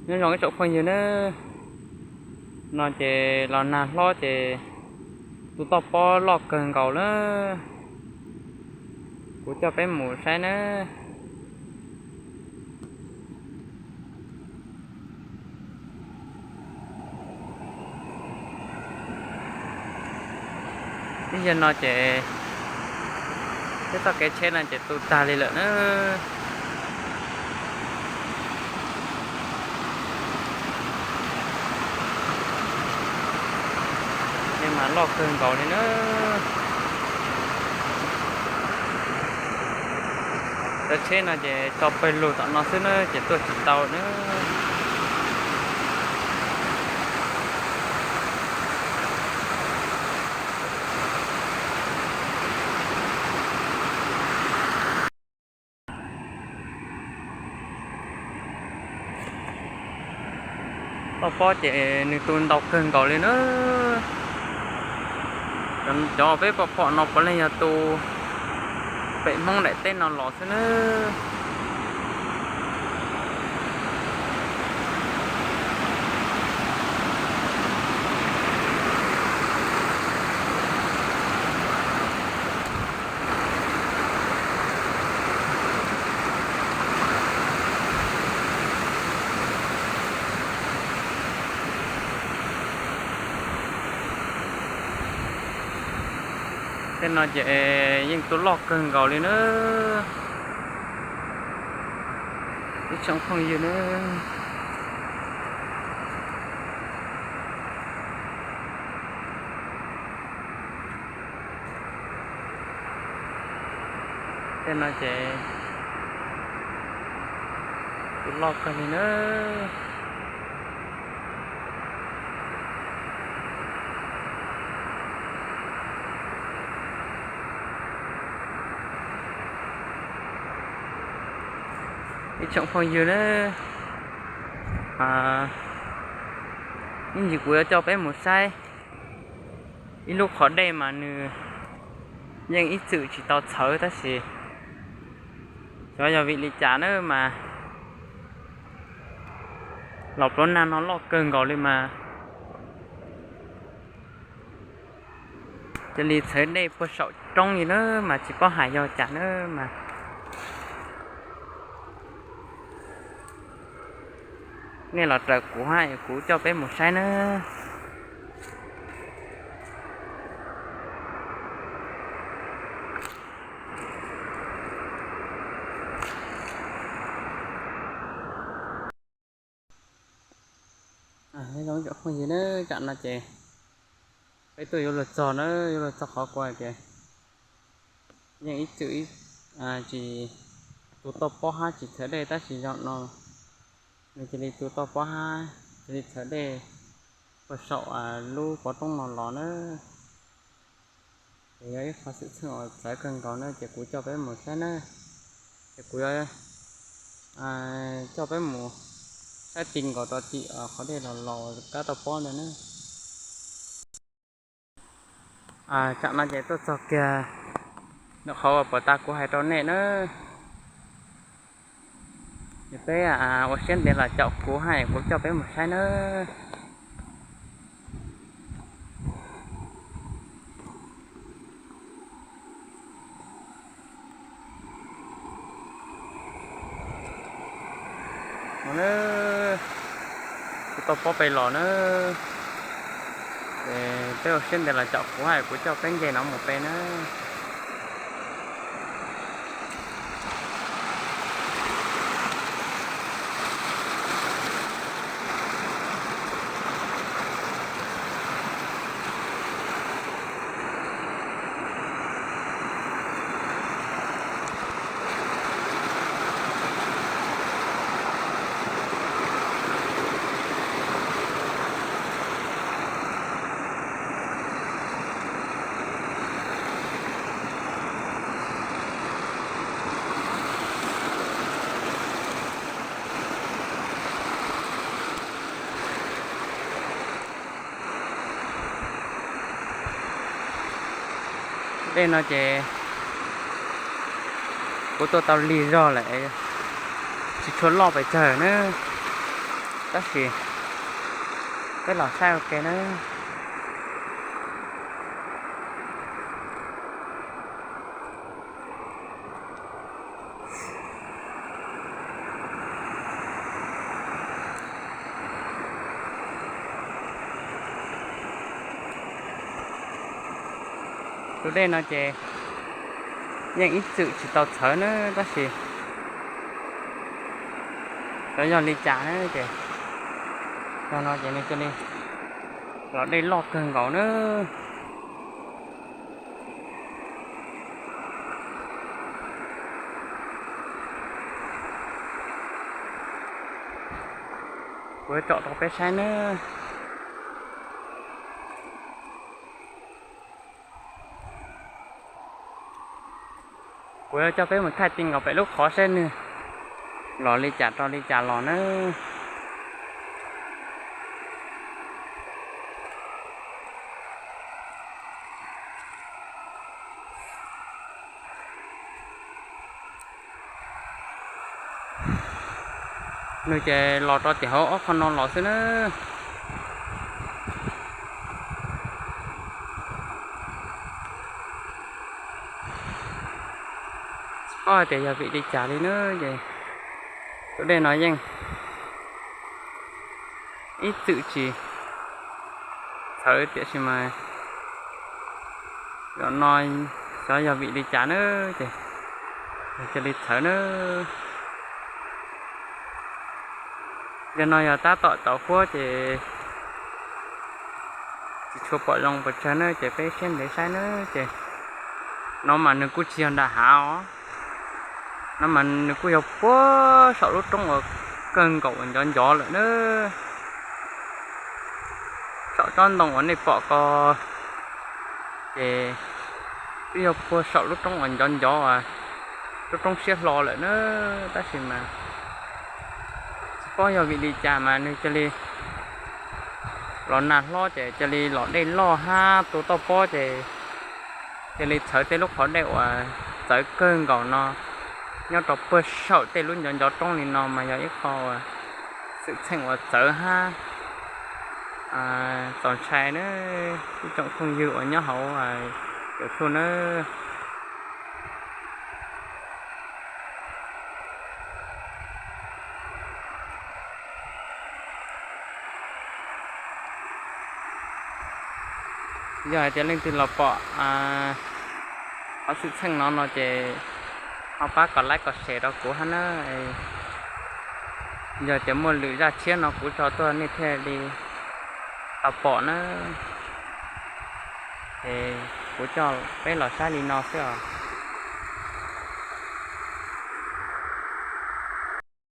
Nyob zoo ib tsoom phooj ywg nawb, no ces los nag hlob ces tus toj pob loj kawg nkaus lawm. Kuv coj peb mus saib nawb. Ib yam no ces peb txoj kev tsheb no ces tu tag li lawm na. Ces mas loj kawg nkaus li na. Cov tsheb no ces tso pawg lug tom no xwb na ces tuaj tsis tau na. Toj pob ces nws tu ntau kawg nkaus li na. Cov peb pom pom no puav leej yog tus pem Hmoob daim teb no los xwb nawb. Tej no ces yeej tu loj kawg nkaus li na. Ib tsoom phooj ywg na, tej no ces tu loj kawg li na. Ib tsoom phooj ywg na, ib ntsis kuv yuav coj peb mus saib ib lub qhov dej mas nws yeej ib txwm tsis tau txhawv tab sis xyov yog vim li cas na mas los pluav nag no loj kawg nkaus li mas cia li txhawv dej puag saum roob li na mas tsis paub hais yog cas na mas. Nej los raws kuv hab es kuv coj peb mus saib nawb. Zoo ib tsoom phooj ywg na, tam no ces peb tuaj yuav luag txog na, yuav luag txog qhov kuv hais tias yeej ib txwm tsis tu toj pob hab tsis txhawv dej tab sis zaum no nws cia li tu toj pob hab cia li txhawv dej puag saum lub pov roob no los na. Ces yog ib qhov xwm txheej uas txawv kawg nkaus na ces kuv coj peb mus saib na. Ces kuv yuav coj peb mus saib ti nkaus rau tim qhov dej los los kab toj pob ntawd na. Tam no ces tuaj txog kiag ntawm qhov uas puag ta kuv hais rau nej na. Ces peb ua siab ntev los caum kuv hab kuv coj peb mus saib nawb. Kuv tau pob pem los na. Ces peb ua siab ntev los caum kuv hab kuv coj peb nce no mus pem na. Dej no ces kuv tuaj tau lig zog lawm, tsis tshua loj pes tsawg na. Tab sis peb los saib ua ke na. Tus dej no ces yeej ib txwm tsis tau txhawv na, tab sis xyov yog li cas na ces, no ces nws cia li los dej loj kawg nkaus na. Kuv yuav tsom rau peb saib nawb. Kuv yuav coj peb mus thaij ti nkaus pem lub qhov saib nws los li cas rau li cas los nawb. Nws ces los rau tim hauv ob qho no los xwb na. Tsis paub hais tias yog vim li cas li na, ces tus dej no yeej ib txwm tsis txhawv tiam sis mas zaum no xyov yog vim li cas na, ces cia li txhawv na. Yog no yog tab tom tau huab ces tsis tshua pom zoo pes tsawg na, ces peb siab ntev saib na. Ces no mas nws kuj tsis yog nram hav os, no mas nws kuj yog puag saum lub roob uas kawg nkaus uas ncov ncov lawm na. Saum tsob ntoo uas nej pom ko ces twb yog puag saum lub roob uas ncov ncov, lub roob siab hlo lawm na. Tab sis mas tsis paub yog vim li cas mas nws cia li los nag hlob ces cia li los dej loj hab tu toj pob ces cia li txhawv tej lub qhov dej uas txawv kawg nkaus no nyob rau puag saum tej lub ncov ncov roob li no mas yog ib qho uas xwm txheej uas txawv hab txaus ntshai na ib tsoom phooj ywg uas nyob hauv YouTube nawb. Yog hais tias leej twg los pom qhov xwm txheej no no ces ho pab kom like kom share rau kuv hab na. Yog tias muaj lwm zaj tshiab no kuv tso tuaj nej thiaj li tau pom na. Es kuv coj peb los saib li no xwb os.